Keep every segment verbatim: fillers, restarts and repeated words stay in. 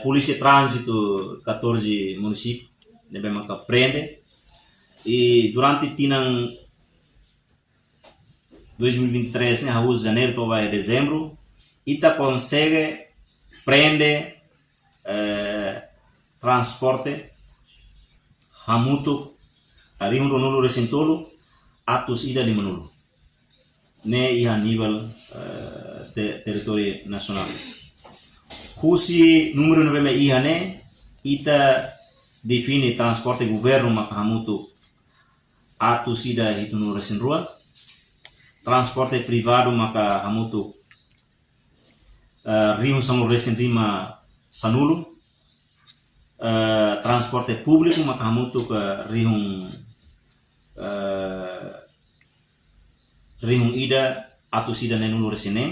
Polísia Tránzitu katorze munisípiu ne'ebé maka prende. I durante tinan dois mil e vinte e três ne'e, hahú Janeiru to'o ba Dezembru, ita konsege prende, eh, transporte hamutuk rihun ruanulu resin tolu, atus ida limanulu. Ne'e iha nivel, eh, te-, territóriu nasionál. Husi númeru ne'ebé mak iha ne'e, ita define transporte governu maka hamutuk atus ida hitunulu resin rua, transporte privadu maka hamutuk, eh, rihun sanulu resin lima sanulu, eh, transporte públiku maka hamutuk, eh, rihun, eh, rihun ida atus ida neenulu resin neen,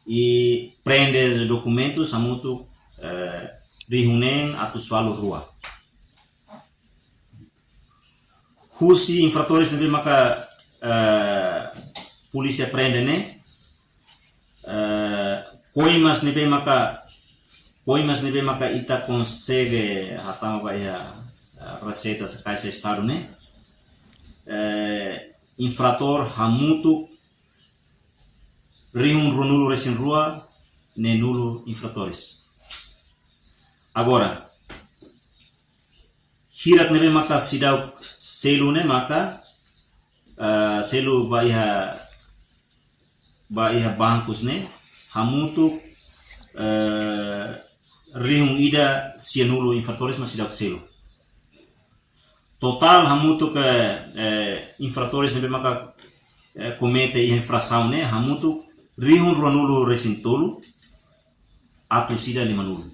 i prende dokumentus hamutuk, eh, rihun neen atus ualu rua. Husi infratores ne'ebé maka, eh, polísia prende ne'e, eh, koimas ne'ebé maka, koimas ne'ebé maka ita konsege hatama ba iha, eh, reseitas Kaixa Estadu ne'e, eh, infratór hamutuk rihun ruanulu resin rua neenulu infratores. Agora, hirak ne'ebé maka seidauk selu ne'e maka, eh, selu ba iha, ba iha bankus ne'e, hamutuk, eh, rihun ida sianulu infratores mak seidauk selu. Totál hamutuk, eh, infratores ne'ebé maka, eh, komete iha infrasaun ne'e, hamutuk rihun ruanulu resin tolu, atus ida limanulu.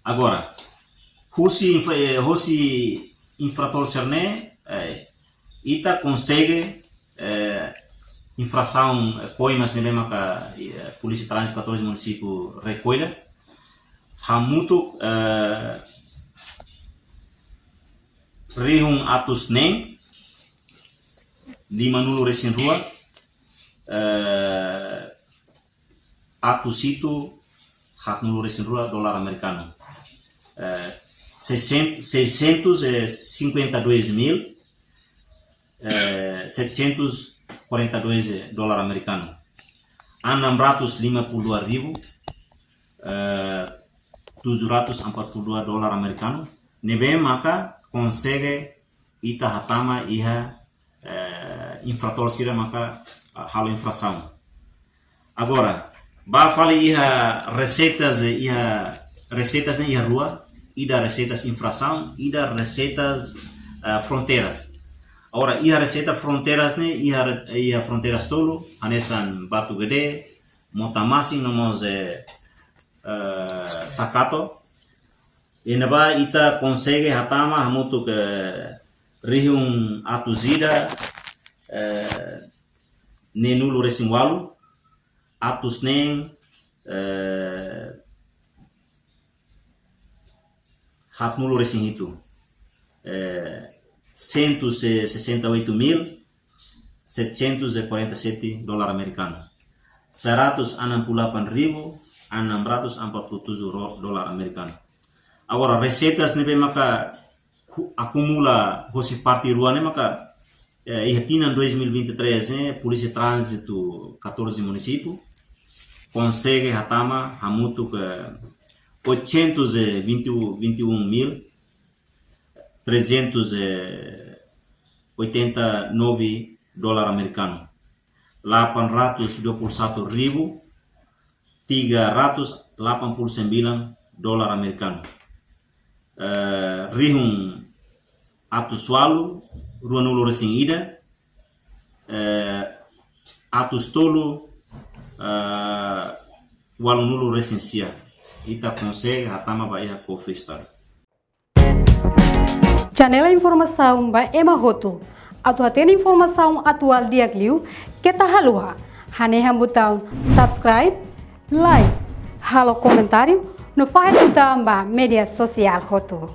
Agora, husi infra-, eh, husi infratór sira-ne'e, eh, ita konsege, eh, infrasaun, eh, koimas ne'ebé maka, eh, Polísia Tránzitu katorze munisípiu rekolla, hamutuk, eh, rihun atus neen limanulu resin rua, eh, atus hitu haatnulu resin rua dolar amerikanu. Eh, seiscentos, seiscentos e cinquenta e dois mil, eh, setecentos quarenta e dois dolar amerikanu. Enam ratus lima puluh dua ribu, eh, tujuh ratus empat puluh dua dolar amerikanu. Ne'ebé maka konsege ita hatama iha, eh, infratór sira maka, ah, halo infrasaun. Agora, ba fali iha reseitas, eh, iha reseitas ne'e iha rua, ida reseitas infrasaun, ida reseitas, eh, fronteiras. Agora, iha reseita fronteiras ne'e, iha re-, iha fronteiras tolu, hanesan Batugade, Motamasin, no mós, eh, eh, Sakato. I ne'ebá ita konsege hatama hamutuk, eh, rihun atus ida, eh, neenulu resin ualu, atus neen, eh, haatnulu resin hitu. Eh, cento e sessenta e oito mil setecentos e quarenta e sete dolar amerikanu. Seratus enam puluh delapan ribu enam ratus empat puluh tujuh ro-, dolar amerikanu. Agora, reseitas ne'ebé maka hu-, akumula hosi parte rua ne'e maka, eh, iha tinan dois mil e vinte e três ne'e, Polísia Tránzitu katorze munisípiu konsege hatama hamutuk, eh, oitocentos e vinte, vinte e um mil trezentos e oitenta e nove dolar amerikanu. Delapan ratus dua puluh satu ribu tiga ratus delapan puluh sembilan dolar amerikanu. Eh, rihun atus ualu ruanulu resin ida, eh, atus tolu, eh, ualunulu resin sia. Ita konsege hatama ba iha kofre Estadu. Janela informasaun ba ema hotu. Atu hatene informasaun atuál di'ak liu, keta haluha hanehan butaun subscribe, like, halo komentáriu, no fahe tutan ba média sosiál hotu.